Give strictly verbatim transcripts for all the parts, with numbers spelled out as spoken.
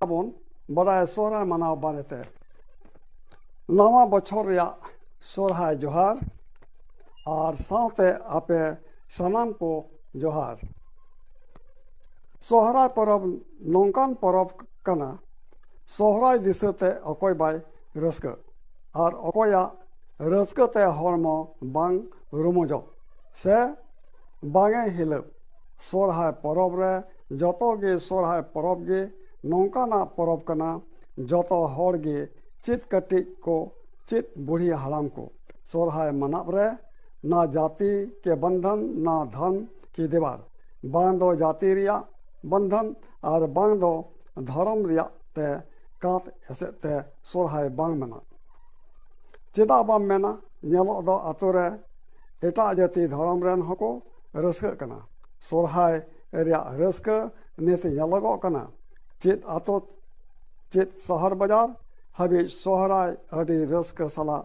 ᱟᱵᱚᱱ ᱵᱟᱰᱟᱭ ᱥᱚᱦᱨᱟᱭ ᱢᱟᱱᱟᱣ ᱵᱟᱨᱮᱛᱮ᱾ ᱱᱟᱣᱟ ᱵᱚᱪᱷᱚᱨ ᱨᱮᱭᱟᱜ ᱥᱚᱦᱨᱟᱭ ᱡᱚᱦᱟᱨ ᱟᱨ ᱥᱟᱶᱛᱮ ᱟᱯᱮ ᱥᱟᱱᱟᱢ ᱠᱚ ᱡᱚᱦᱟᱨ᱾ ᱥᱚᱦᱨᱟᱭ ᱯᱚᱨᱚᱵᱽ ᱱᱚᱝᱠᱟᱱ ᱯᱚᱨᱚᱵᱽ ᱠᱟᱱᱟ, ᱥᱚᱦᱨᱟᱭ ᱫᱤᱥᱟᱹᱛᱮ ᱚᱠᱚᱭ ᱵᱟᱭ ᱨᱟᱹᱥᱠᱟᱹ ᱟᱨ ᱚᱠᱚᱭᱟᱜ ᱨᱟᱹᱥᱠᱟᱹᱛᱮ ᱦᱚᱲᱢᱚ ᱵᱟᱝ ᱨᱩᱢᱩᱡᱚᱜ ᱥᱮ ᱵᱟᱝᱮ ᱦᱤᱞᱟᱹᱜ᱾ ᱥᱚᱦᱨᱟᱭ ᱯᱚᱨᱚᱵᱽ ᱨᱮ ᱡᱚᱛᱚ ᱜᱮ ᱥᱚᱦᱨᱟᱭ ᱯᱚᱨᱚᱵᱽ ᱜᱮ ᱱᱚᱝᱠᱟᱱᱟᱜ ᱯᱚᱨᱚᱵᱽ ᱠᱟᱱᱟ, ᱡᱚᱛᱚ ᱦᱚᱲ ᱜᱮ ᱪᱮᱫ ᱠᱟᱹᱴᱤᱡ ᱠᱚ ᱪᱮᱫ ᱵᱩᱲᱦᱤ ᱦᱟᱲᱟᱢ ᱠᱚ ᱥᱚᱦᱨᱟᱭ ᱢᱟᱱᱟᱣ ᱨᱮ ᱱᱟ ᱡᱟᱛᱤ ᱠᱮ ᱵᱟᱱᱫᱷᱟᱱ ᱱᱟ ᱫᱷᱚᱨᱢ ᱠᱤ ᱫᱮᱣᱟᱨ, ᱵᱟᱝ ᱫᱚ ᱡᱟᱹᱛᱤ ᱨᱮᱭᱟᱜ ᱵᱟᱱᱫᱷᱟᱱ ᱟᱨ ᱵᱟᱝ ᱫᱚ ᱫᱷᱚᱨᱚᱢ ᱨᱮᱭᱟᱜ ᱛᱮ ᱠᱟᱸᱛ ᱮᱥᱮᱫ ᱛᱮ ᱥᱚᱦᱨᱟᱭ ᱵᱟᱝ ᱢᱮᱱᱟᱜ᱾ ᱪᱮᱫᱟᱜ ᱵᱟᱢ ᱢᱮᱱᱟ? ᱧᱮᱞᱚᱜ ᱫᱚ ᱟᱛᱳ ᱨᱮ ᱮᱴᱟᱜ ᱡᱟᱹᱛᱤ ᱫᱷᱚᱨᱚᱢ ᱨᱮᱱ ᱦᱚᱸᱠᱚ ᱨᱟᱹᱥᱠᱟᱹᱜ ᱠᱟᱱᱟ᱾ ᱥᱚᱦᱨᱟᱭ ᱨᱮᱭᱟᱜ ᱨᱟᱹᱥᱠᱟᱹ ᱱᱤᱛ ᱧᱮᱞᱚᱜᱚᱜ ᱠᱟᱱᱟ᱾ ᱪᱮᱫ ᱟᱛᱳ, ᱪᱮᱫ ᱥᱚᱦᱚᱨ ᱵᱟᱡᱟᱨ ᱦᱟᱹᱵᱤᱡ ᱥᱚᱦᱨᱟᱭ ᱟᱹᱰᱤ ᱨᱟᱹᱥᱠᱟᱹ ᱥᱟᱞᱟᱜ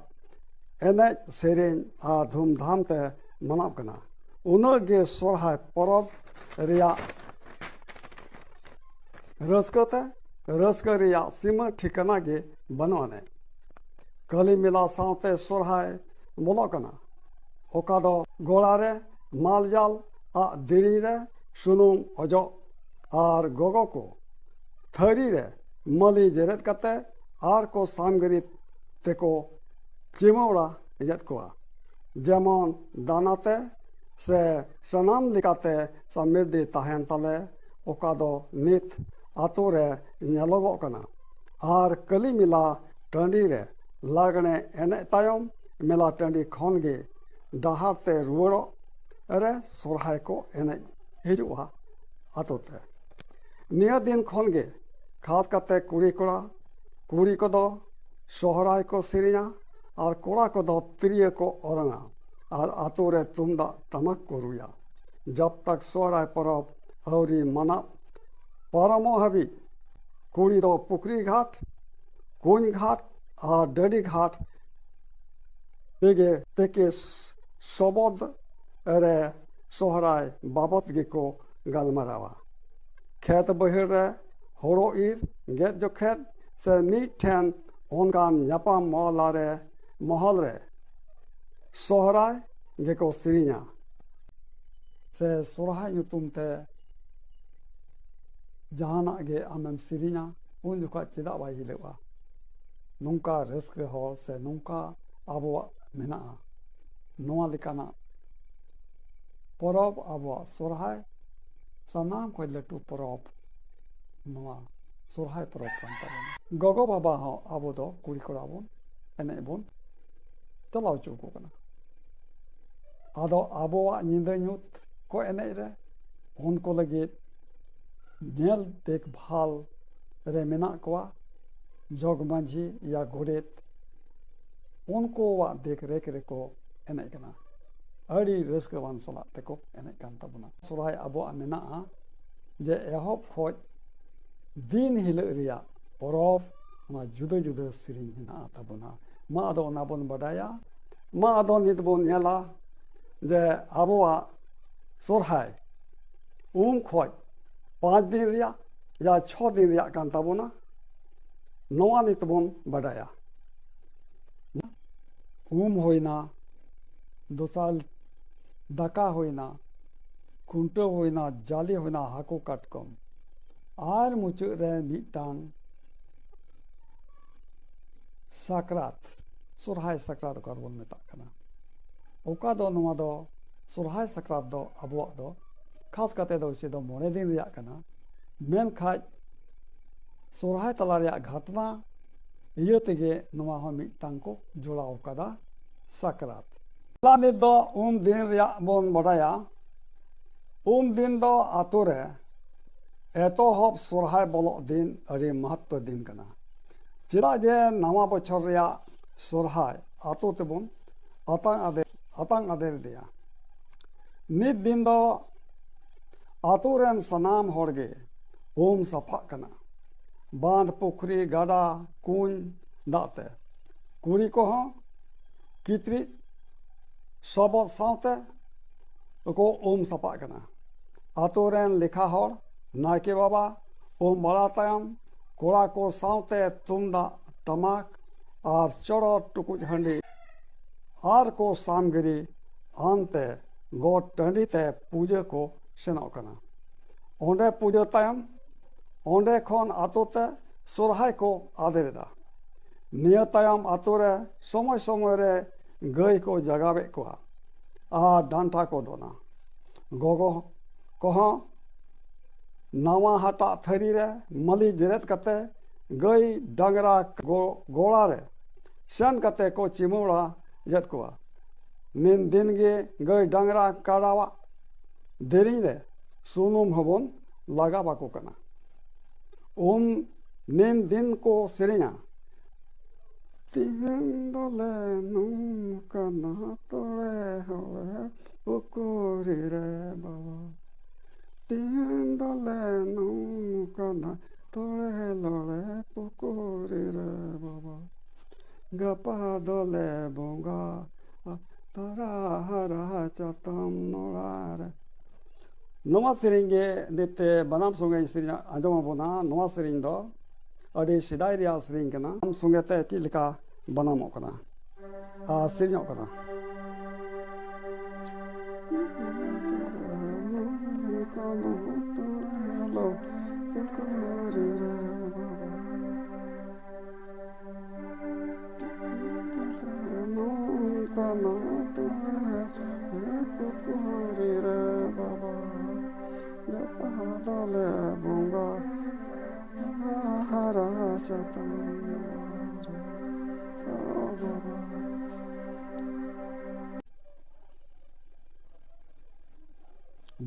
ᱮᱱᱮᱡ ᱥᱮᱨᱮᱧ ᱟᱨ ᱫᱷᱩᱢᱫᱷᱟᱢ ᱛᱮ ᱢᱟᱱᱟᱣ ᱠᱟᱱᱟ᱾ ᱩᱱᱟᱹᱜ ᱜᱮ ᱥᱚᱦᱨᱟᱭ ᱯᱚᱨᱚᱵᱽ ᱨᱮᱭᱟᱜ ᱨᱟᱹᱥᱠᱟᱹ ᱛᱮ ᱨᱟᱹᱥᱠᱟᱹ ᱨᱮᱭᱟᱜ ᱥᱤᱢᱟᱹ ᱴᱷᱤᱠᱟᱹᱱᱟ ᱜᱮ ᱵᱟᱹᱱᱩᱜ ᱟᱹᱱᱤᱡ᱾ ᱠᱟᱹᱞᱤ ᱢᱮᱞᱟ ᱥᱟᱶᱛᱮ ᱥᱚᱦᱨᱟᱭ ᱵᱚᱞᱚᱜ ᱠᱟᱱᱟ, ᱚᱠᱟ ᱫᱚ ᱜᱚᱲᱟ ᱨᱮ ᱢᱟᱞ ᱡᱟᱞ ᱟᱜ ᱫᱮᱨᱮᱧ ᱨᱮ ᱥᱩᱱᱩᱢ ᱚᱡᱚᱜ ᱟᱨ ᱜᱚᱜᱚ ᱠᱚ ᱛᱷᱟᱹᱨᱤ ᱨᱮ ᱢᱟᱹᱞᱤ ᱡᱮᱨᱮᱫ ᱠᱟᱛᱮ ᱟᱨ ᱠᱚ ᱥᱟᱢᱜᱟᱹᱨᱤ ᱛᱮᱠᱚ ᱪᱤᱢᱟᱹᱲᱟ ᱮᱫ ᱠᱚᱣᱟ᱾ ᱡᱮᱢᱚᱱ ᱫᱟᱱᱟᱛᱮ ᱥᱮ ᱥᱟᱱᱟᱢ ᱞᱮᱠᱟᱛᱮ ᱥᱟᱢᱤᱨᱫᱷᱤ ᱛᱟᱦᱮᱱ ᱛᱟᱞᱮ, ᱚᱠᱟ ᱫᱚ ᱱᱤᱛ ᱟᱛᱳ ᱨᱮ ᱧᱮᱞᱚᱜᱚᱜ ᱠᱟᱱᱟ᱾ ᱟᱨ ᱠᱟᱹᱞᱤ ᱢᱮᱞᱟ ᱴᱟᱺᱰᱤ ᱨᱮ ᱞᱟᱜᱽᱬᱮ ᱮᱱᱮᱡ ᱛᱟᱭᱚᱢ ᱢᱮᱞᱟ ᱴᱟᱺᱰᱤ ᱠᱷᱚᱱ ᱜᱮ ᱰᱟᱦᱟᱨ ᱛᱮ ᱨᱩᱣᱟᱹᱲᱚᱜ ᱨᱮ ᱥᱚᱦᱨᱟᱭ ᱠᱚ ᱮᱱᱮᱡ ᱦᱤᱡᱩᱜᱼᱟ ᱟᱛᱳ ᱛᱮ᱾ ᱱᱤᱭᱟᱹ ᱫᱤᱱ ᱠᱷᱚᱱ ᱜᱮ ᱠᱷᱟᱥ ᱠᱟᱛᱮ ᱠᱩᱲᱤ ᱠᱚᱲᱟ, ᱠᱩᱲᱤ ᱠᱚᱫᱚ ᱥᱚᱦᱨᱟᱭ ᱠᱚ ᱥᱮᱨᱮᱧᱟ ᱟᱨ ᱠᱚᱲᱟ ᱠᱚᱫᱚ ᱛᱤᱨᱭᱳ ᱠᱚ ᱚᱨᱚᱝᱟ ᱟᱨ ᱟᱛᱳ ᱨᱮ ᱛᱩᱢᱫᱟᱜ ᱴᱟᱢᱟᱠ ᱠᱚ ᱨᱩᱭᱟ᱾ ᱡᱟᱵ ᱛᱟᱠ ᱥᱚᱦᱨᱟᱭ ᱯᱚᱨᱚᱵᱽ ᱟᱹᱣᱨᱤ ᱢᱟᱱᱟᱣ ᱯᱟᱨᱚᱢᱚᱜ ᱦᱟᱹᱵᱤᱡ ᱠᱩᱲᱤ ᱫᱚ ᱯᱩᱠᱷᱨᱤ ᱜᱷᱟᱴ, ᱠᱩᱧ ᱜᱷᱟᱴ ᱟᱨ ᱰᱟᱹᱰᱤ ᱜᱷᱟᱴ ᱛᱮᱜᱮ ᱛᱮᱠᱮ ᱥᱚᱵᱚᱫ ᱨᱮ ᱥᱚᱦᱨᱟᱭ ᱵᱟᱵᱚᱫ ᱜᱮᱠᱚ ᱜᱟᱞᱢᱟᱨᱟᱣᱟ᱾ ᱠᱷᱮᱛ ᱵᱟᱹᱭᱦᱟᱹᱲ ᱨᱮ ᱦᱳᱲᱳ ᱤᱨ, ᱜᱮᱫ ᱡᱚᱠᱷᱮᱡ ᱥᱮ ᱢᱤᱫ ᱴᱷᱮᱱ ᱚᱱᱠᱟᱱ ᱧᱟᱯᱟᱢ ᱢᱚᱦᱚᱞᱟ ᱨᱮ, ᱢᱚᱦᱚᱞ ᱨᱮ ᱥᱚᱦᱨᱟᱭ ᱜᱮᱠᱚ ᱥᱮᱨᱮᱧᱟ᱾ ᱥᱮ ᱥᱚᱦᱨᱟᱭ ᱧᱩᱛᱩᱢ ᱛᱮ ᱡᱟᱦᱟᱱᱟᱜ ᱜᱮ ᱟᱢᱮᱢ ᱥᱮᱨᱮᱧᱟ, ᱩᱱ ᱡᱚᱠᱷᱚᱱ ᱪᱮᱫᱟᱜ ᱵᱟᱭ ᱦᱤᱞᱟᱹᱜᱼᱟ? ᱱᱚᱝᱠᱟ ᱨᱟᱹᱥᱠᱟᱹ ᱦᱚᱲ ᱥᱮ ᱱᱚᱝᱠᱟ ᱟᱵᱚᱣᱟᱜ ᱢᱮᱱᱟᱜᱼᱟ᱾ ᱱᱚᱣᱟ ᱞᱮᱠᱟᱱᱟᱜ ᱯᱚᱨᱚᱵᱽ, ᱟᱵᱚᱣᱟᱜ ᱥᱚᱦᱨᱟᱭ, ᱥᱟᱱᱟᱢ ᱠᱷᱚᱱ ᱞᱟᱹᱴᱩ ᱯᱚᱨᱚᱵᱽ ᱱᱚᱣᱟ ᱥᱚᱦᱨᱟᱭ ᱯᱚᱨᱚᱵᱽ ᱠᱟᱱ ᱛᱟᱵᱚᱱᱟ᱾ ᱜᱚᱜᱚ ᱵᱟᱵᱟ ᱦᱚᱸ ᱟᱵᱚ ᱫᱚ ᱠᱩᱲᱤ ᱠᱚᱲᱟ ᱵᱚᱱ ᱮᱱᱮᱡ ᱵᱚᱱ ᱪᱟᱞᱟᱣ ᱦᱚᱪᱚ ᱟᱠᱚ ᱠᱟᱱᱟ᱾ ᱟᱫᱚ ᱟᱵᱚᱣᱟᱜ ᱧᱤᱫᱟᱹ ᱧᱩᱛ ᱠᱚ ᱮᱱᱮᱡ ᱨᱮ ᱩᱱᱠᱩ ᱞᱟᱹᱜᱤᱫ ᱧᱮᱞ ᱫᱮᱠᱷᱵᱷᱟᱞ ᱨᱮ ᱢᱮᱱᱟᱜ ᱠᱚᱣᱟ ᱡᱚᱜᱽ ᱢᱟᱹᱡᱷᱤ ᱭᱟ ᱜᱚᱰᱮᱛ, ᱩᱱᱠᱩᱣᱟᱜ ᱫᱮᱠᱷ ᱨᱮᱠ ᱨᱮᱠᱚ ᱮᱱᱮᱡ ᱠᱟᱱᱟ᱾ ᱟᱹᱰᱤ ᱨᱟᱹᱥᱠᱟᱹᱣᱟᱱ ᱥᱟᱞᱟᱜ ᱛᱮᱠᱚ ᱮᱱᱮᱡ ᱠᱟᱱ ᱛᱟᱵᱚᱱᱟ᱾ ᱥᱚᱦᱨᱟᱭ ᱟᱵᱚᱣᱟᱜ ᱢᱮᱱᱟᱜᱼᱟ ᱡᱮ ᱮᱦᱚᱵ ᱠᱷᱚᱱ ᱫᱤᱱ ᱦᱤᱞᱳᱜ ᱨᱮᱭᱟᱜ ᱯᱚᱨᱚᱵᱽ, ᱚᱱᱟ ᱡᱩᱫᱟᱹ ᱡᱩᱫᱟᱹ ᱥᱮᱨᱮᱧ ᱢᱮᱱᱟᱜᱼᱟ ᱛᱟᱵᱚᱱᱟ᱾ ᱢᱟ ᱟᱫᱚ ᱚᱱᱟ ᱵᱚᱱ ᱵᱟᱰᱟᱭᱟ᱾ ᱢᱟ ᱟᱫᱚ ᱱᱤᱛ ᱵᱚᱱ ᱧᱮᱞᱟ ᱡᱮ ᱟᱵᱚᱣᱟᱜ ᱥᱚᱦᱨᱟᱭ ᱩᱢ ᱠᱷᱚᱱ ᱯᱟᱸᱪ ᱫᱤᱱ ᱨᱮᱭᱟᱜ ᱭᱟ ᱪᱷᱚ ᱫᱤᱱ ᱨᱮᱭᱟᱜ ᱠᱟᱱ ᱛᱟᱵᱚᱱᱟ᱾ ᱱᱚᱣᱟ ᱱᱤᱛ ᱵᱚᱱ ᱵᱟᱰᱟᱭᱟ᱾ ᱩᱢ ᱦᱩᱭᱱᱟ, ᱫᱚᱥᱟᱨ ᱫᱟᱠᱟ ᱦᱩᱭᱱᱟ, ᱠᱷᱩᱱᱴᱟᱹᱣ ᱦᱩᱭᱱᱟ, ᱡᱟᱞᱮ ᱦᱩᱭᱱᱟ, ᱦᱟᱹᱠᱩ ᱠᱟᱴᱠᱚᱢ, ᱟᱨ ᱢᱩᱪᱟᱹᱫ ᱨᱮ ᱢᱤᱫᱴᱟᱝ ᱥᱟᱠᱨᱟᱛ, ᱥᱚᱦᱨᱟᱭ ᱥᱟᱠᱨᱟᱛ ᱚᱠᱟ ᱫᱚᱵᱚᱱ ᱢᱮᱛᱟᱜ ᱠᱟᱱᱟ᱾ ᱚᱠᱟ ᱫᱚ ᱱᱚᱣᱟ ᱫᱚ ᱥᱚᱦᱨᱟᱭ ᱥᱟᱠᱨᱟᱛ ᱫᱚ ᱟᱵᱚᱣᱟᱜ ᱫᱚ ᱠᱷᱟᱥ ᱠᱟᱛᱮ ᱫᱚ ᱵᱮᱥᱤ ᱫᱚ ᱢᱚᱬᱮ ᱫᱤᱱ ᱨᱮᱭᱟᱜ ᱠᱟᱱᱟ᱾ ᱢᱮᱱᱠᱷᱟᱡ ᱥᱚᱦᱨᱟᱭ ᱛᱟᱞᱟ ᱨᱮᱭᱟᱜ ᱜᱷᱟᱴᱱᱟ ᱤᱭᱟᱹ ᱛᱮᱜᱮ ᱱᱚᱣᱟ ᱦᱚᱸ ᱢᱤᱫᱴᱟᱝ ᱠᱚ ᱡᱚᱲᱟᱣ ᱠᱟᱫᱟ ᱥᱟᱠᱨᱟᱛ᱾ ᱱᱤᱛ ᱫᱚ ᱩᱢ ᱫᱤᱱ ᱨᱮᱭᱟᱜ ᱵᱚᱱ ᱵᱟᱰᱟᱭᱟ᱾ ᱩᱢ ᱫᱤᱱ ᱫᱚ ᱟᱛᱳ ᱨᱮ ᱮᱛᱚᱦᱚᱵ ᱥᱚᱦᱨᱟᱭ ᱵᱚᱞᱚᱜ ᱫᱤᱱ ᱟᱹᱰᱤ ᱢᱟᱦᱟᱛᱛᱚ ᱫᱤᱱ ᱠᱟᱱᱟ᱾ ᱪᱮᱫᱟᱜ ᱡᱮ ᱱᱟᱣᱟ ᱵᱚᱪᱷᱚᱨ ᱨᱮᱭᱟᱜ ᱥᱚᱦᱨᱟᱭ ᱟᱛᱳ ᱛᱮᱵᱚᱱ ᱟᱛᱟᱝ ᱟᱫᱮᱨ, ᱟᱛᱟᱝ ᱟᱫᱮᱨ ᱤᱫᱤᱭᱟ᱾ ᱱᱤᱛ ᱫᱤᱱ ᱫᱚ ᱟᱛᱳ ᱨᱮᱱ ᱥᱟᱱᱟᱢ ᱦᱚᱲ ᱜᱮ ᱩᱢ ᱥᱟᱯᱷᱟᱜ ᱠᱟᱱᱟ᱾ ᱵᱟᱸᱫᱷ, ᱯᱩᱠᱷᱨᱤ, ᱜᱟᱰᱟ, ᱠᱩᱧ ᱫᱟᱜ ᱛᱮ᱾ ᱠᱩᱲᱤ ᱠᱚᱦᱚᱸ ᱠᱤᱪᱨᱤᱡ ᱥᱚᱵᱚᱫ ᱥᱟᱶᱛᱮ ᱠᱚ ᱩᱢ ᱥᱟᱯᱷᱟᱜ ᱠᱟᱱᱟ᱾ ᱟᱛᱳ ᱨᱮᱱ ᱞᱮᱠᱷᱟ ᱦᱚᱲ, ᱱᱟᱭᱠᱮ ᱵᱟᱵᱟ, ᱩᱢ ᱵᱟᱲᱟ ᱛᱟᱭᱚᱢ ᱠᱚᱲᱟ ᱠᱚ ᱥᱟᱶᱛᱮ ᱛᱩᱢᱫᱟᱜ ᱴᱟᱢᱟᱠ ᱟᱨ ᱪᱚᱲᱚᱨ ᱴᱩᱠᱩᱡ ᱦᱟᱺᱰᱤ ᱟᱨ ᱠᱚ ᱥᱟᱢᱜᱨᱤ ᱟᱱᱛᱮ ᱜᱚᱴ ᱴᱟᱺᱰᱤ ᱛᱮ ᱯᱩᱡᱟᱹ ᱠᱚ ᱥᱮᱱᱚᱜ ᱠᱟᱱᱟ᱾ ᱚᱸᱰᱮ ᱯᱩᱡᱟᱹ ᱛᱟᱭᱚᱢ ᱚᱸᱰᱮ ᱠᱷᱚᱱ ᱟᱛᱳ ᱛᱮ ᱥᱚᱨᱦᱟᱭ ᱠᱚ ᱟᱫᱮᱨ ᱮᱫᱟ᱾ ᱱᱤᱭᱟᱹ ᱛᱟᱭᱚᱢ ᱟᱛᱳ ᱨᱮ ᱥᱚᱢᱚᱭ ᱥᱚᱢᱚᱭ ᱨᱮ ᱜᱟᱹᱭ ᱠᱚ ᱡᱟᱜᱟᱣᱮᱫ ᱠᱚᱣᱟ ᱟᱨ ᱰᱟᱱᱴᱟ ᱠᱚ ᱫᱚᱱᱟ᱾ ᱜᱚᱜᱚ ᱠᱚᱦᱚᱸ ᱱᱟᱣᱟ ᱦᱟᱴᱟᱜ ᱛᱷᱟᱹᱨᱤ ᱨᱮ ᱢᱟᱹᱞᱤ ᱡᱮᱨᱮᱫ ᱠᱟᱛᱮ ᱜᱟᱹᱭ ᱰᱟᱝᱨᱟ ᱜᱚ-, ᱜᱚᱲᱟ ᱨᱮ ᱥᱮᱱ ᱠᱟᱛᱮ ᱠᱚ ᱪᱤᱢᱟᱹᱲᱟ ᱭᱮᱫ ᱠᱚᱣᱟ᱾ ᱱᱤᱱ ᱫᱤᱱ ᱜᱮ ᱜᱟᱹᱭ ᱰᱟᱝᱨᱟ ᱠᱟᱰᱟᱣᱟᱜ ᱫᱮᱨᱮᱧ ᱨᱮ ᱥᱩᱱᱩᱢ ᱦᱚᱸᱵᱚᱱ ᱞᱟᱜᱟᱣ ᱟᱠᱚ ᱠᱟᱱᱟ᱾ ᱩᱱ ᱱᱤᱱ ᱫᱤᱱ ᱠᱚ ᱥᱮᱨᱮᱧᱟ, ᱛᱮᱦᱮᱧ ᱫᱚᱞᱮ ᱱᱚᱝᱠᱟᱱᱟ ᱛᱚᱲᱮ ᱦᱚᱲᱮ ᱯᱩᱠᱩᱨᱤ ᱨᱮ ᱵᱟᱵᱟ᱾ ᱛᱮᱦᱮᱧ ᱫᱚᱞᱮ ᱱᱚᱝᱠᱟᱱᱟ ᱛᱚᱲᱮ ᱞᱚᱲᱮ ᱯᱩᱠᱩᱨᱤ ᱨᱮ ᱵᱟᱵᱟ᱾ ᱜᱟᱯᱟ ᱫᱚᱞᱮ ᱵᱚᱸᱜᱟ ᱛᱟᱨᱟ ᱦᱟᱨᱟ ᱪᱟᱛᱚᱢ ᱱᱚᱲᱟ ᱨᱮ᱾ ᱱᱚᱣᱟ ᱥᱮᱨᱮᱧ ᱜᱮ ᱱᱤᱛ ᱛᱮ ᱵᱟᱱᱟᱢ ᱥᱚᱸᱜᱮᱧ ᱥᱮᱨᱮᱧ ᱟᱸᱡᱚᱢ ᱟᱵᱚᱱᱟ᱾ ᱱᱚᱣᱟ ᱥᱮᱨᱮᱧ ᱫᱚ ᱟᱹᱰᱤ ᱥᱮᱫᱟᱭ ᱨᱮᱭᱟᱜ ᱥᱮᱨᱮᱧ ᱠᱟᱱᱟ᱾ ᱵᱟᱱᱟᱢ ᱥᱚᱸᱜᱮ ᱛᱮ ᱪᱮᱫ ᱞᱮᱠᱟ ᱵᱟᱱᱟᱢᱚᱜ ᱠᱟᱱᱟ ᱟᱨ ᱥᱮᱨᱮᱧᱚᱜ ᱠᱟᱱᱟ᱾ ᱱᱚᱝᱠᱟᱱᱟ ᱛᱚᱵᱮ ᱯᱩᱠᱩᱨᱤ ᱨᱮ ᱵᱟᱵᱟ, ᱜᱟᱯᱟ ᱫᱚᱞᱮ ᱵᱚᱸᱜᱟ ᱦᱟᱨᱟ ᱪᱟᱛᱚᱢ ᱨᱮ᱾ ᱚ ᱵᱟᱵᱟ᱾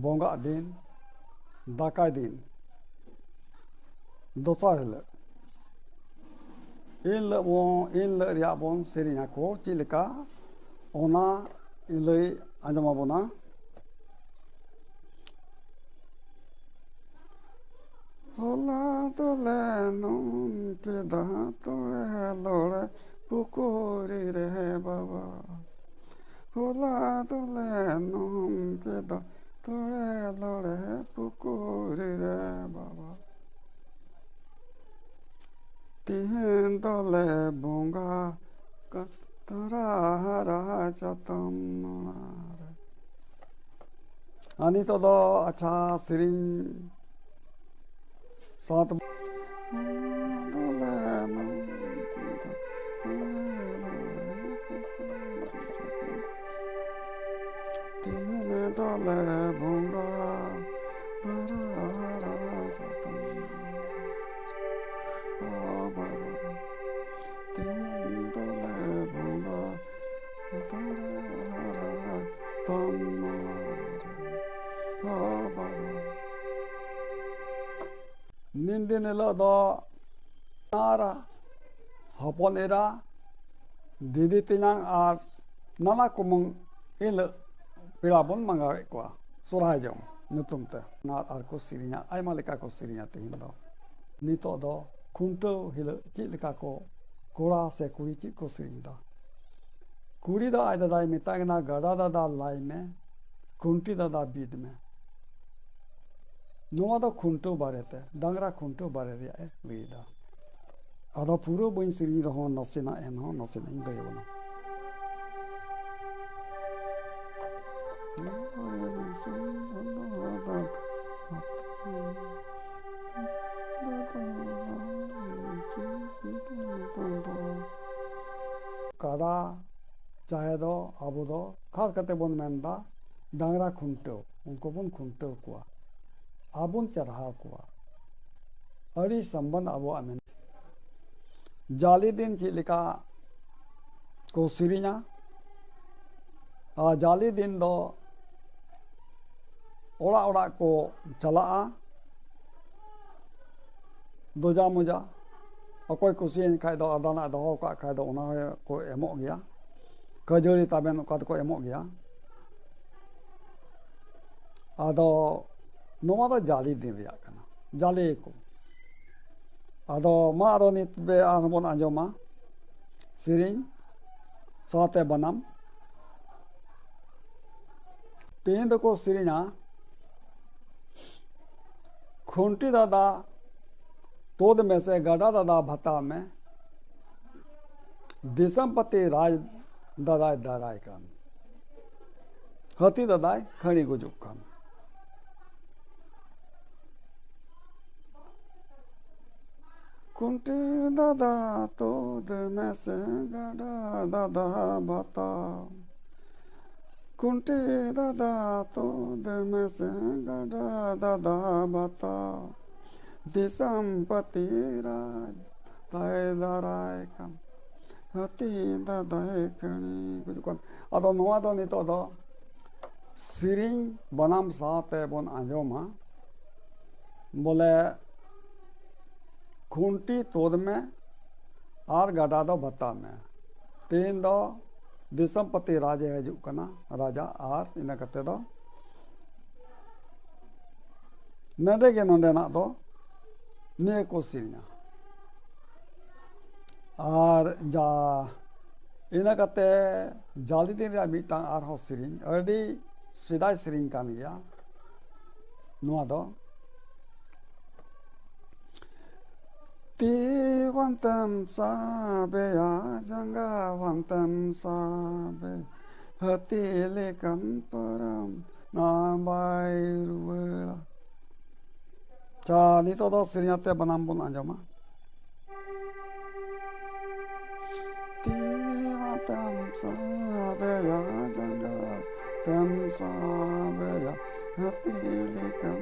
ᱵᱚᱸᱜᱟᱜ ᱫᱤᱱ, ᱫᱟᱠᱟᱭ ᱫᱤᱱ, ᱫᱚᱥᱟᱨ ᱦᱤᱞᱳᱜ᱾ ᱮᱱ ᱦᱤᱞᱳᱜ ᱵᱚᱱ, ᱮᱱ ᱦᱤᱞᱳᱜ ᱨᱮᱭᱟᱜ ᱵᱚᱱ ᱥᱮᱨᱮᱧ ᱟᱠᱚ ᱪᱮᱫ ᱞᱮᱠᱟ, ᱚᱱᱟ ᱞᱟᱹᱭ ᱟᱸᱡᱚᱢ ᱟᱵᱚᱱᱟ᱾ ᱦᱚᱞᱟ ᱫᱚᱞᱮ ᱱᱚᱢ ᱠᱮᱫᱟ ᱛᱚᱲᱮ ᱞᱚᱲᱮ ᱯᱩᱠᱩᱨᱤ ᱨᱮ ᱵᱟᱵᱟ᱾ ᱦᱚᱞᱟ ᱫᱚᱞᱮ ᱱᱚᱢ ᱠᱮᱫᱟ ᱛᱚᱲᱮ ᱞᱚᱲᱮ ᱯᱩᱠᱩᱨᱤ ᱨᱮ ᱵᱟᱵᱟ᱾ ᱛᱮᱦᱮᱧ ᱫᱚᱞᱮ ᱵᱚᱸᱜᱟ ᱠᱟᱛᱨᱟ ᱦᱟᱨᱟ ᱪᱟᱛᱚᱢ ᱱᱚᱲᱟ ᱨᱮ᱾ ᱟᱨ ᱱᱤᱛᱚᱜ ᱫᱚ ᱟᱪᱪᱷᱟ ᱥᱮᱨᱮᱧ ᱥᱟᱶᱛᱮ ᱫᱚᱞᱮ ᱛᱮᱦᱮᱧ ᱫᱚᱞᱮ ᱵᱚᱸᱜᱟ ᱫᱟᱨᱟ ᱨᱟᱡᱟ ᱛᱟᱢ᱾ ᱚ ᱵᱟᱵᱟ, ᱛᱮᱦᱮᱧ ᱫᱚᱞᱮ ᱵᱚᱸᱜᱟ ᱫᱟᱨᱟ ᱨᱟᱡᱟ ᱛᱟᱢ᱾ ᱚ ᱵᱟᱵᱟ, ᱱᱤᱱ ᱫᱤᱱ ᱦᱤᱞᱳᱜ ᱫᱚ ᱟᱨ ᱦᱚᱯᱚᱱ ᱮᱨᱟ, ᱫᱤᱫᱤ ᱛᱮᱧᱟᱝ ᱟᱨ ᱱᱟᱱᱟ ᱠᱩᱢᱟᱹᱝ ᱦᱤᱞᱳᱜ ᱯᱮᱲᱟ ᱵᱚᱱ ᱢᱟᱸᱜᱟᱣᱮᱫ ᱠᱚᱣᱟ ᱥᱚᱨᱦᱟᱭ ᱡᱚᱢ ᱧᱩᱛᱩᱢ ᱛᱮ᱾ ᱟᱨ, ᱟᱨ ᱠᱚ ᱥᱮᱨᱮᱧᱟ, ᱟᱭᱢᱟ ᱞᱮᱠᱟ ᱠᱚ ᱥᱮᱨᱮᱧᱟ᱾ ᱛᱮᱦᱮᱧ ᱫᱚ, ᱱᱤᱛᱚᱜ ᱫᱚ ᱠᱷᱩᱱᱴᱟᱹᱣ ᱦᱤᱞᱳᱜ ᱪᱮᱫ ᱞᱮᱠᱟ ᱠᱚ, ᱠᱚᱲᱟ ᱥᱮ ᱠᱩᱲᱤ ᱪᱮᱫ ᱠᱚ ᱥᱮᱨᱮᱧ ᱮᱫᱟ? ᱠᱩᱲᱤ ᱫᱚ ᱟᱡ ᱫᱟᱫᱟᱭ ᱢᱮᱛᱟᱭ ᱠᱟᱱᱟ, "ᱜᱟᱰᱟ ᱫᱟᱫᱟ ᱞᱟᱭ ᱢᱮ, ᱠᱷᱩᱱᱴᱤ ᱫᱟᱫᱟ ᱵᱤᱫ ᱢᱮ᱾" ᱱᱚᱣᱟ ᱫᱚ ᱠᱷᱩᱱᱴᱟᱹᱣ ᱵᱟᱨᱮᱛᱮ, ᱰᱟᱝᱨᱟ ᱠᱷᱩᱱᱴᱟᱹᱣ ᱵᱟᱨᱮ ᱨᱮᱭᱟᱜ ᱮ ᱞᱟᱹᱭ ᱮᱫᱟ᱾ ᱟᱫᱚ ᱯᱩᱨᱟᱹ ᱵᱟᱹᱧ ᱥᱮᱨᱮᱧ ᱨᱮᱦᱚᱸ, ᱱᱟᱥᱮᱱᱟᱜ ᱮᱱᱦᱚᱸ ᱱᱟᱥᱮᱱᱟᱜ ᱤᱧ ᱞᱟᱹᱭ ᱟᱵᱚᱱᱟ᱾ ᱠᱟᱰᱟ, ᱪᱟᱦᱮ ᱫᱚ ᱟᱵᱚ ᱫᱚ ᱠᱷᱟᱥ ᱠᱟᱛᱮ ᱵᱚᱱ ᱢᱮᱱᱫᱟ ᱰᱟᱝᱨᱟ ᱠᱷᱩᱱᱴᱟᱹᱣ, ᱩᱱᱠᱩ ᱵᱚᱱ ᱠᱷᱩᱱᱴᱟᱹᱣ ᱠᱚᱣᱟ, ᱟᱵᱚᱱ ᱪᱟᱨᱦᱟᱣ ᱠᱚᱣᱟ᱾ ᱟᱹᱰᱤ ᱥᱚᱢᱵᱚᱱᱫᱷ ᱟᱵᱚᱣᱟᱜ ᱢᱮᱱᱟᱜᱼᱟ᱾ ᱡᱟᱞᱮ ᱫᱤᱱ ᱪᱮᱫ ᱞᱮᱠᱟ ᱠᱚ ᱥᱮᱨᱮᱧᱟ? ᱟᱨ ᱡᱟᱞᱮ ᱫᱤᱱ ᱫᱚ ᱚᱲᱟᱜ ᱚᱲᱟᱜ ᱠᱚ ᱪᱟᱞᱟᱜᱼᱟ, ᱫᱚᱡᱟ ᱢᱚᱡᱟ᱾ ᱚᱠᱚᱭ ᱠᱩᱥᱤᱭᱮᱱ ᱠᱷᱟᱡ ᱫᱚ, ᱟᱨ ᱫᱟᱱᱟᱜ ᱫᱚᱦᱚ ᱠᱟᱜ ᱠᱷᱟᱡ ᱫᱚ, ᱚᱱᱟ ᱦᱚᱸᱠᱚ ᱮᱢᱚᱜ ᱜᱮᱭᱟ᱾ ᱠᱷᱟᱹᱡᱟᱹᱲᱤ ᱛᱟᱵᱮᱱ ᱚᱠᱟ ᱫᱚᱠᱚ ᱮᱢᱚᱜ ᱜᱮᱭᱟ᱾ ᱟᱫᱚ ᱱᱚᱣᱟ ᱫᱚ ᱡᱟᱞᱮ ᱫᱤᱱ ᱨᱮᱭᱟᱜ ᱠᱟᱱᱟ, ᱡᱟᱞᱮᱭᱟᱠᱚ᱾ ᱟᱫᱚ ᱢᱟ ᱟᱨᱚ ᱱᱤᱛ ᱵᱮ ᱟᱨᱦᱚᱸ ᱵᱚᱱ ᱟᱸᱡᱚᱢᱟ ᱥᱮᱨᱮᱧ ᱥᱟᱶᱛᱮ ᱵᱟᱱᱟᱢ᱾ ᱛᱮᱦᱮᱧ ᱫᱚᱠᱚ ᱥᱮᱨᱮᱧᱟ, ᱠᱷᱩᱱᱴᱤ ᱫᱟᱫᱟ ᱛᱩᱫ ᱢᱮᱥᱮ ᱜᱟᱰᱟ ᱫᱟᱫᱟ ᱵᱷᱟᱛᱟᱣ ᱢᱮ, ᱫᱤᱥᱚᱢᱯᱟᱹᱛᱤ ᱨᱟᱡᱽ ᱫᱟᱫᱟᱭ ᱫᱟᱨᱟᱭ ᱠᱟᱱ, ᱦᱟᱹᱛᱤ ᱫᱟᱫᱟᱭ ᱠᱷᱟᱹᱲᱤ ᱜᱩᱡᱩᱜ ᱠᱟᱱ᱾ ᱠᱷᱩᱱᱴᱤ ᱫᱟᱫᱟ ᱛᱩᱫ ᱢᱮᱥᱮ ᱜᱟᱰᱟ ᱫᱟᱫᱟ ᱵᱷᱟᱛᱟᱣ, ᱠᱷᱩᱱᱴᱤ ᱫᱟᱫᱟ ᱛᱩᱫ ᱢᱮᱥᱮ ᱜᱟᱰᱟ ᱫᱟᱫᱟ ᱵᱷᱟᱛᱟᱣ, ᱫᱤᱥᱚᱢᱯᱟᱹᱛᱤ ᱨᱟᱡᱽ ᱫᱟᱭ ᱫᱟᱨᱟᱭ ᱠᱟᱱ, ᱦᱟᱹᱛᱤ ᱫᱟᱫᱟᱭ ᱠᱷᱟᱹᱲᱤ ᱜᱩᱡᱩᱜ ᱠᱟᱱ᱾ ᱟᱫᱚ ᱱᱚᱣᱟ ᱫᱚ ᱱᱤᱛᱚᱜ ᱫᱚ ᱥᱮᱨᱮᱧ ᱵᱟᱱᱟᱢ ᱥᱟᱶᱛᱮ ᱵᱚᱱ ᱟᱸᱡᱚᱢᱟ᱾ ᱵᱚᱞᱮ, ᱠᱷᱩᱱᱴᱤ ᱛᱩᱫ ᱢᱮ ᱟᱨ ᱜᱟᱰᱟ ᱫᱚ ᱵᱷᱟᱛᱟ ᱢᱮ᱾ ᱛᱮᱦᱮᱧ ᱫᱚ ᱫᱤᱥᱚᱢᱯᱟᱹᱛᱤ ᱨᱟᱡᱽ ᱮ ᱦᱤᱡᱩᱜ ᱠᱟᱱᱟ, ᱨᱟᱡᱟ, ᱟᱨ ᱤᱱᱟᱹ ᱠᱟᱛᱮ ᱫᱚ ᱱᱚᱰᱮ ᱜᱮ ᱱᱚᱰᱮᱱᱟᱜ ᱫᱚ ᱱᱤᱭᱟᱹ ᱠᱚ ᱥᱮᱨᱮᱧᱟ᱾ ᱟᱨ ᱡᱟ ᱤᱱᱟᱹ ᱠᱟᱛᱮ ᱡᱟᱞᱮ ᱫᱤᱱ ᱨᱮᱭᱟᱜ ᱢᱤᱫᱴᱟᱝ ᱟᱨᱦᱚᱸ ᱥᱮᱨᱮᱧ, ᱟᱹᱰᱤ ᱥᱮᱫᱟᱭ ᱥᱮᱨᱮᱧ ᱠᱟᱱ ᱜᱮᱭᱟ ᱱᱚᱣᱟ ᱫᱚ᱾ ᱛᱤ ᱵᱟᱝᱛᱮᱢ ᱥᱟᱵᱮᱭᱟ, ᱡᱟᱸᱜᱟ ᱵᱟᱝᱛᱮᱢ ᱥᱟᱵᱮᱭᱟ, ᱦᱟᱹᱛᱤ ᱞᱮᱠᱟᱱ ᱯᱟᱨᱟᱢ ᱱᱟ ᱵᱟᱭ ᱨᱩᱣᱟᱹᱲᱟ᱾ ᱟᱪᱪᱷᱟ, ᱱᱤᱛᱚᱜ ᱫᱚ ᱥᱮᱨᱮᱧ ᱟᱛᱮ ᱵᱟᱱᱟᱢ ᱵᱚᱱ ᱟᱸᱡᱚᱢᱟ᱾ ᱛᱤ ᱵᱟᱝᱛᱮᱢ ᱥᱟᱵᱮᱭᱟ, ᱡᱟᱸᱜᱟ ᱛᱮᱢ ᱥᱟᱵᱮᱭᱟ, ᱦᱟᱹᱛᱤ ᱞᱮᱠᱟᱱ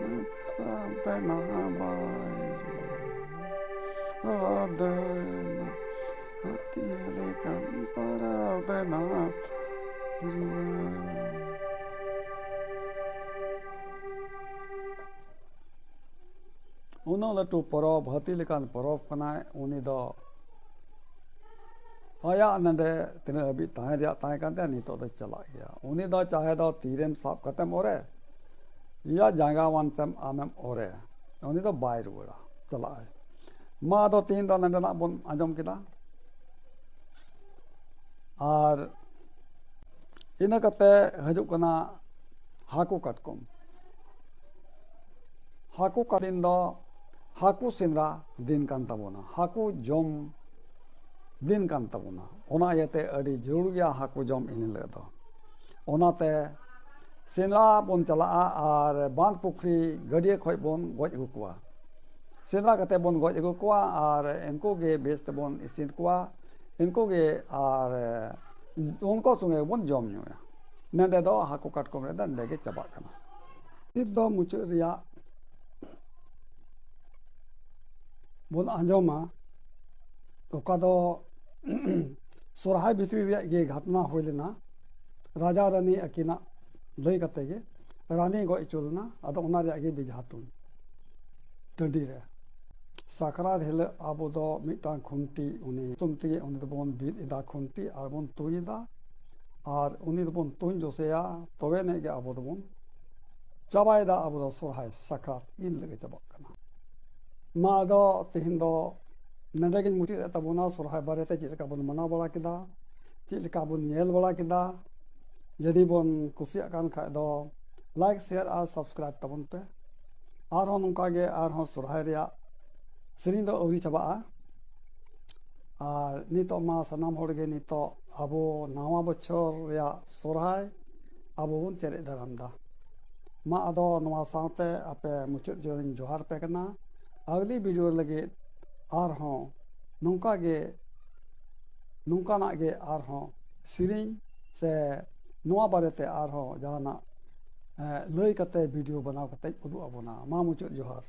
ᱯᱟᱨᱟᱵᱽ ᱫᱮᱱᱟ ᱵᱟᱭ ᱨᱩᱣᱟᱹᱲᱟ᱾ ᱦᱟᱹᱛᱤ ᱞᱮᱠᱟᱱ ᱯᱟᱨᱟᱵᱽ ᱫᱮᱱᱟ ᱨᱩᱣᱟᱹᱲᱟ᱾ ᱩᱱᱟᱹᱜ ᱞᱟᱹᱴᱩ ᱯᱚᱨᱚᱵᱽ, ᱦᱟᱹᱛᱤ ᱞᱮᱠᱟᱱ ᱯᱚᱨᱚᱵᱽ ᱠᱟᱱᱟᱭ, ᱩᱱᱤ ᱫᱚ ᱟᱭᱟᱜ ᱱᱚᱰᱮ ᱛᱤᱱᱟᱹᱜ ᱦᱟᱹᱵᱤᱡ ᱛᱟᱦᱮᱸ ᱨᱮᱭᱟᱜ ᱛᱟᱦᱮᱸ ᱠᱟᱱ ᱛᱟᱭᱟ, ᱱᱤᱛᱚᱜ ᱫᱚ ᱪᱟᱞᱟᱜ ᱜᱮᱭᱟ᱾ ᱩᱱᱤ ᱫᱚ ᱪᱟᱦᱮ ᱫᱚ ᱛᱤᱨᱮᱢ ᱥᱟᱵ ᱠᱟᱛᱮᱢ ᱚᱨᱮ, ᱤᱭᱟ ᱡᱟᱸᱜᱟ ᱣᱟᱱ ᱛᱮᱢ ᱟᱢᱮᱢ ᱚᱨᱮ, ᱩᱱᱤ ᱫᱚ ᱵᱟᱭ ᱨᱩᱣᱟᱹᱲᱟ, ᱪᱟᱞᱟᱜ ᱟᱭ᱾ ᱢᱟ ᱟᱫᱚ ᱛᱤᱦᱤᱧ ᱫᱚ ᱱᱚᱰᱮᱱᱟᱜ ᱵᱚᱱ ᱟᱸᱡᱚᱢ ᱠᱮᱫᱟ᱾ ᱟᱨ ᱤᱱᱟᱹ ᱠᱟᱛᱮ ᱦᱤᱡᱩᱜ ᱠᱟᱱᱟ ᱦᱟᱹᱠᱩ ᱠᱟᱴᱠᱚᱢ᱾ ᱦᱟᱹᱠᱩ ᱠᱟᱴᱠᱚᱢ ᱫᱚ ᱦᱟᱹᱠᱩ ᱥᱮᱸᱫᱽᱨᱟ ᱫᱤᱱ ᱠᱟᱱ ᱛᱟᱵᱚᱱᱟ, ᱦᱟᱹᱠᱩ ᱡᱚᱢ ᱫᱤᱱ ᱠᱟᱱ ᱛᱟᱵᱚᱱᱟ᱾ ᱚᱱᱟ ᱤᱭᱟᱹᱛᱮ ᱟᱹᱰᱤ ᱡᱟᱹᱨᱩᱲ ᱜᱮᱭᱟ ᱦᱟᱹᱠᱩ ᱡᱚᱢ ᱮᱱ ᱦᱤᱞᱳᱜ ᱫᱚ᱾ ᱚᱱᱟᱛᱮ ᱥᱮᱸᱫᱽᱨᱟ ᱵᱚᱱ ᱪᱟᱞᱟᱜᱼᱟ ᱟᱨ ᱵᱟᱸᱫᱽ ᱯᱩᱠᱷᱨᱤ ᱜᱟᱹᱰᱭᱟᱹ ᱠᱷᱚᱱ ᱵᱚᱱ ᱜᱚᱡ ᱟᱹᱜᱩ ᱠᱚᱣᱟ᱾ ᱥᱮᱸᱫᱽᱨᱟ ᱠᱟᱛᱮ ᱵᱚᱱ ᱜᱚᱡ ᱟᱹᱜᱩ ᱠᱚᱣᱟ ᱟᱨ ᱩᱱᱠᱩ ᱜᱮ ᱵᱮᱥ ᱛᱮᱵᱚᱱ ᱤᱥᱤᱱ ᱠᱚᱣᱟ᱾ ᱩᱱᱠᱩ ᱜᱮ ᱟᱨ ᱩᱱᱠᱩ ᱥᱚᱸᱜᱮ ᱵᱚᱱ ᱡᱚᱢ ᱧᱩᱭᱟ᱾ ᱱᱚᱰᱮ ᱫᱚ ᱦᱟᱹᱠᱩ ᱠᱟᱴᱠᱚᱢ ᱨᱮᱫᱚ ᱱᱚᱰᱮ ᱜᱮ ᱪᱟᱵᱟᱜ ᱠᱟᱱᱟ᱾ ᱱᱤᱛ ᱫᱚ ᱢᱩᱪᱟᱹᱫ ᱨᱮᱭᱟᱜ ᱵᱚᱱ ᱟᱸᱡᱚᱢᱟ, ᱚᱠᱟ ᱫᱚ ᱥᱚᱨᱦᱟᱭ ᱵᱷᱤᱛᱨᱤ ᱨᱮᱭᱟᱜ ᱜᱮ ᱜᱷᱚᱴᱚᱱᱟ ᱦᱩᱭ ᱞᱮᱱᱟ᱾ ᱨᱟᱡᱟ ᱨᱟᱹᱱᱤ ᱟᱹᱠᱤᱱᱟᱜ ᱞᱟᱹᱭ ᱠᱟᱛᱮ ᱜᱮ ᱨᱟᱹᱱᱤ ᱜᱚᱡ ᱦᱚᱪᱚ ᱞᱮᱱᱟ᱾ ᱟᱫᱚ ᱚᱱᱟ ᱨᱮᱭᱟᱜ ᱜᱮ ᱵᱮᱡᱷᱟ ᱛᱩᱧ ᱴᱟᱺᱰᱤ ᱨᱮ᱾ ᱥᱟᱠᱨᱟᱛ ᱦᱤᱞᱳᱜ ᱟᱵᱚ ᱫᱚ ᱢᱤᱫᱴᱟᱝ ᱠᱷᱩᱱᱴᱤ ᱩᱱᱤ ᱧᱩᱛᱩᱢ ᱛᱮᱜᱮ ᱩᱱᱤ ᱫᱚᱵᱚᱱ ᱵᱤᱫ ᱮᱫᱟ ᱠᱷᱩᱱᱴᱤ ᱟᱨ ᱵᱚᱱ ᱛᱩᱧ ᱮᱫᱟ᱾ ᱟᱨ ᱩᱱᱤ ᱫᱚᱵᱚᱱ ᱛᱩᱧ ᱡᱚᱥᱮᱭᱟ, ᱛᱚᱵᱮ ᱟᱹᱱᱤᱡ ᱜᱮ ᱟᱵᱚ ᱫᱚᱵᱚᱱ ᱪᱟᱵᱟᱭᱮᱫᱟ᱾ ᱟᱵᱚ ᱫᱚ ᱥᱚᱨᱦᱟᱭ ᱥᱟᱠᱨᱟᱛ ᱤᱱ ᱦᱤᱞᱳᱜ ᱜᱮ ᱪᱟᱵᱟᱜ ᱠᱟᱱᱟ᱾ ᱢᱟ ᱟᱫᱚ ᱛᱮᱦᱮᱧ ᱫᱚ ᱱᱚᱰᱮ ᱜᱤᱧ ᱢᱩᱪᱟᱹᱫ ᱮᱫ ᱛᱟᱵᱚᱱᱟ᱾ ᱥᱚᱨᱦᱟᱭ ᱵᱟᱨᱮᱛᱮ ᱪᱮᱫ ᱞᱮᱠᱟ ᱵᱚᱱ ᱢᱟᱱᱟᱣ ᱵᱟᱲᱟ ᱠᱮᱫᱟ, ᱪᱮᱫ ᱞᱮᱠᱟ ᱵᱚᱱ ᱧᱮᱞ ᱵᱟᱲᱟ ᱠᱮᱫᱟ᱾ ᱡᱩᱫᱤ ᱵᱚᱱ ᱠᱩᱥᱤᱭᱟᱜ ᱠᱟᱱ ᱠᱷᱟᱡ ᱫᱚ like, share ᱟᱨ subscribe ᱛᱟᱵᱚᱱ ᱯᱮ᱾ ᱟᱨᱦᱚᱸ ᱱᱚᱝᱠᱟ ᱜᱮ ᱟᱨᱦᱚᱸ ᱥᱚᱨᱦᱟᱭ ᱨᱮᱭᱟᱜ ᱥᱮᱨᱮᱧ ᱫᱚ ᱟᱹᱣᱨᱤ ᱪᱟᱵᱟᱜᱼᱟ᱾ ᱟᱨ ᱱᱤᱛᱚᱜ ᱢᱟ ᱥᱟᱱᱟᱢ ᱦᱚᱲ ᱜᱮ ᱱᱤᱛᱚᱜ ᱟᱵᱚ ᱱᱟᱣᱟ ᱵᱚᱪᱷᱚᱨ ᱨᱮᱭᱟᱜ ᱥᱚᱨᱦᱟᱭ ᱟᱵᱚ ᱵᱚᱱ ᱪᱮᱨᱮᱡ ᱫᱟᱨᱟᱢ ᱮᱫᱟ᱾ ᱢᱟ ᱟᱫᱚ ᱱᱚᱣᱟ ᱥᱟᱶᱛᱮ ᱟᱯᱮ ᱢᱩᱪᱟᱹᱫ ᱡᱚᱦᱚᱨ ᱤᱧ ᱡᱚᱦᱟᱨ ᱯᱮ ᱠᱟᱱᱟ᱾ ᱟᱜᱽᱞᱤ video ᱞᱟᱹᱜᱤᱫ ᱟᱨᱦᱚᱸ ᱱᱚᱝᱠᱟ ᱜᱮ, ᱱᱚᱝᱠᱟᱱᱟᱜ ᱜᱮ ᱟᱨᱦᱚᱸ ᱥᱮᱨᱮᱧ ᱥᱮ ᱱᱚᱣᱟ ᱵᱟᱨᱮᱛᱮ ᱟᱨᱦᱚᱸ ᱡᱟᱦᱟᱱᱟᱜ, ᱮ, ᱞᱟᱹᱭ ᱠᱟᱛᱮ video ᱵᱮᱱᱟᱣ ᱠᱟᱛᱮ ᱩᱫᱩᱜ ᱟᱵᱚᱱᱟ᱾ ᱢᱟ ᱢᱩᱪᱟᱹᱫ ᱡᱚᱦᱟᱨ᱾